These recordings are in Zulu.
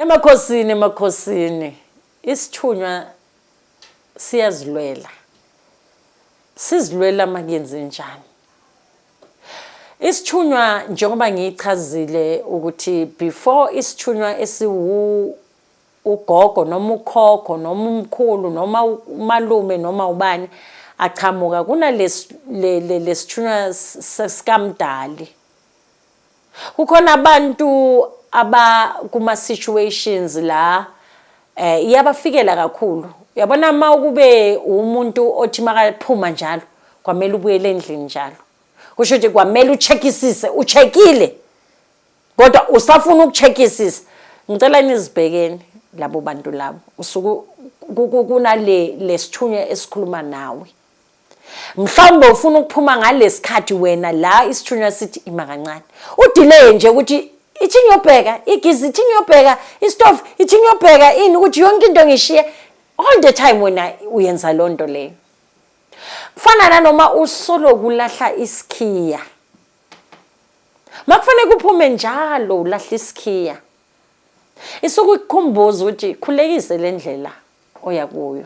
Emakhosini, emakhosini, isithunywa siyazilwela. Sizilwela makuyenze njani? Isithunywa, njengoba ngiyichazile ukuthi before isithunywa esiwu ugogo noma ukhokho noma umkhulu noma umalume noma ubani achamuka, kunalesithunywa sikamdali. Kukhona abantu aba kuma situations la iyabafikela kakhulu. Uyabona, uma ukube umuntu othi makaphuma njalo kwamele ubuyele endlini njalo, kusho ukuthi kwamele ucheckisise, ucheckile kodwa usafuna ukucheckisisa. Ngicela nizibhekeni labo bantu labo. Usuku kunale lesithunywa esikhuluma nawe, mhlawumbe ufuna ukuphuma ngalesikhathi, wena la isithunywa sithi ima kancane, udelay nje ukuthi ithi ngiyobheka igizi, ithi ngiyobheka isitofu, ithi ngiyobheka ini, ukuthi yonke into ngishiye. All the time wena uyenza loo nto leyo. Kufana nanoma usolo kulahla isikhiya, makufanele kuphume njalo ulahla isikhiya, isuke ikukhumbuza ukuthi khulekise le ndlela oya kuyo,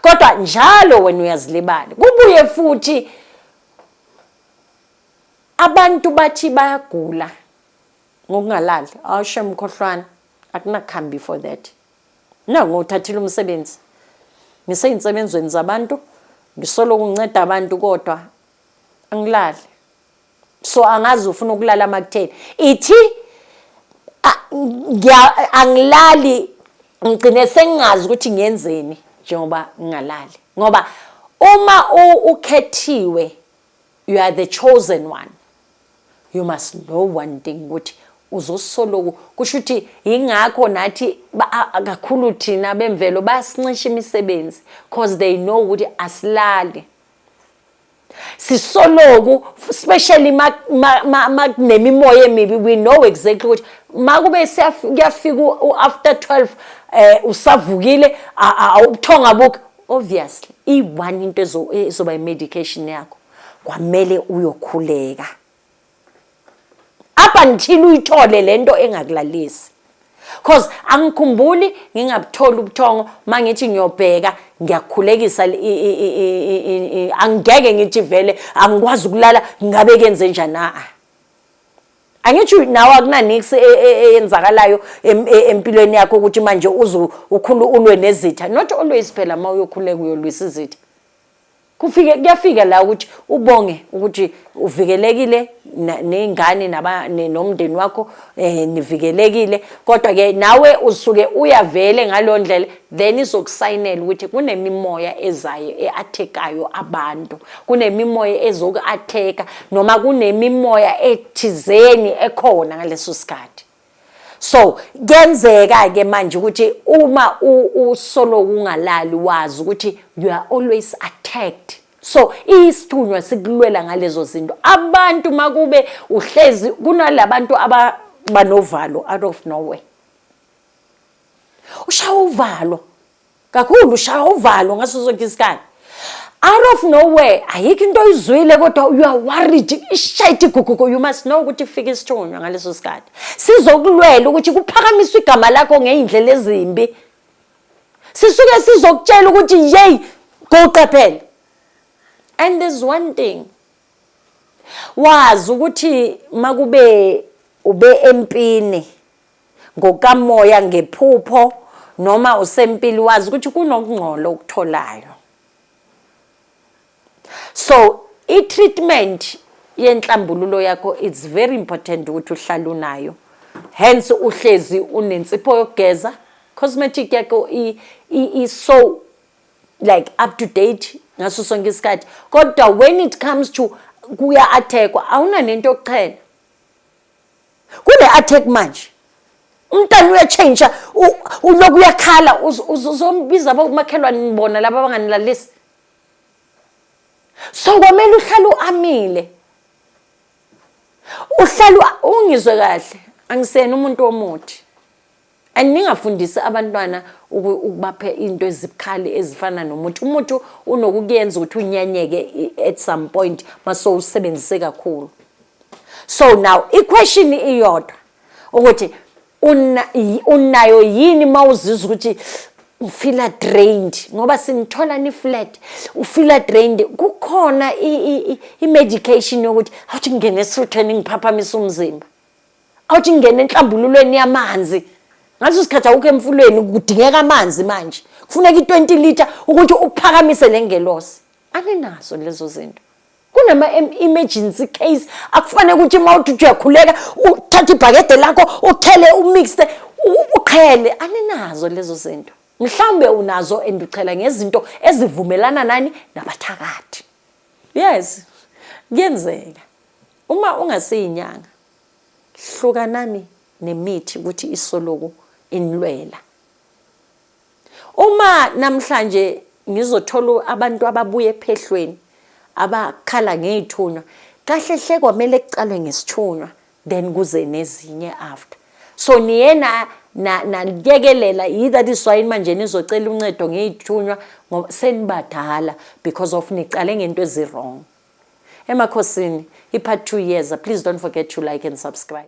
kodwa njalo wena uyazilibala. Kubuye futhi abantu bathi bayagula ngokungalali. Awushe mkhohlwane, akunakhambi for that. Nangothathile umsebenzi, ngisey'nsebenzweni zabantu, ngisolo kunginceda abantu, kodwa angilali. So angazi ufuna ukulala makutheni. Ithi angilali, ngigcine sengingazi ukuthi ngiyenzeni njengoba ngingalali, ngoba uma ukhethiwe, you are the chosen one, you must know one thing, ukuthi uzosoloku kusho ukuthi yingakho nathi kakhulu thina bemvelo bayasincisha imisebenzi, 'cause they know ukuthi asilali, sisoloku, especially ma kunemimoya emibi. We know exactly ukuthi makube kuyafika u-after 12, usavukile, awubuthonga bukho. Obviously iyi-one into ezoba i-medication yakho, kwamele uyokhuleka up until uyithole lento engakulalisi, 'cause angikhumbuli ngingabutholi ubuthongo. Mangithi ngiyobheka, ngiyakhulekisa, angeke ngithi vele angikwazi ukulala, ngabe kenze njani. A angithi nawe akunanix eyenzakalayo empilweni yakho ukuthi manje uze ukhulu ulwe nezitha. Not always phela uma uyokhuleka uyolwisa izitha. Kufike, kuyafika la ukuthi ubonge ukuthi uvikelekile ney'ngane nomndeni wakho, nivikelekile, kodwa ke nawe usuke uyavele ngaleyo ndlela, then izokusayinela ukuthi kunemimoya ezayo e-attack-ayo abantu, kunemimoya ezoku-attack-a noma kunemimoya ethizeni ekhona ngaleso sikhathi. So kuyenzeka ke manje ukuthi uma usolo ungalali, wazi ukuthi you are always attacked. So isithunywa sikulwela ngalezo zinto. Abantu makube uhlezi kunalabantu abanovalo out of nowhere, ushaya uvalo kakhulu, ushaya uvalo ngaso sonke isikhathi out of nowhere, ayikho into oyizwile kodwa you are worried, ishaya ithi gugugu. You must know ukuthi ifika isithunywa ngaleso sikhathi sizokulwela ukuthi kuphakamiswe igama lakho ngey'ndlela ezimbi. Sisuke sizokutshela ukuthi yeyi, guqa phela. And there's one thing, wazi ukuthi makube ube empini ngokamoya ngephupho noma usempili, wazi ukuthi kunokungcola okutholayo. So i-treatment yenhlambululo yakho, it's very important ukuthi uhlale unayo. Hence uhlezi unensipho yokugeza, cosmetic yakho i so like up to date ngaso sonke isikhathi, kodwa when it comes to kuya-attackwa, awunanento yokuchela. Kune-attack manje, umntana uyatshentsha, ulokhu uyakhala, uzombiza abomakhelwane ngibona laba abanganilalisi. So kwamele uhlale uamile, uhlale ungizwe kahle. Angisena umuntu womuthi and ningafundisi abantwana ukubapha into ezibukhali ezifana nomuthi. Umuthi unokukuyenza ukuthi unyanyeke at some point masowusebenzise kakhulu. So now i-question iyodwa ukuthi Unayo yini uma uzizwa ukuthi ufila drained, ngoba sinithola ni-flat, ufila drained? Kukhona i-medication yokuthi awuthi ngingene esifuthweni ngiphaphamise umzimba, awuthi ngingene enhlambululweni yamanzi. Ngaleso sikhathi awukho emfulweni, kudingeka amanzi manje, kufuneka i-20 litre ukuthi uphakamise le ngelosi. Aninazo lezo zinto. Kunama-emergency case akufanele ukuthi uma uthi uyakhuleka uthathe ibhakede lakho, uthele, umixe, uqhele. Aninazo lezo zinto. Mhlawumbe unazo and uchela ngezinto ezivumelana nani nabathakathi. Yes, kuyenzeka. Uma ungasiyinyanga, hlukanani nemithi ukuthi isoloku inilwela. Uma namhlanje ngizothola abantu ababuya ephehlweni abakhala ngey'thunywa, kahle hle kwamele kucalwe ngesithunywa, then kuze nezinye after. So niye nayekelela, that is why manje nizocela uncedo ngey'thunywa, ngoba senibadala because of nicale ngento ezi-wrong. Emakhosini, i-part 2 years. Please don't forget to like and subscribe.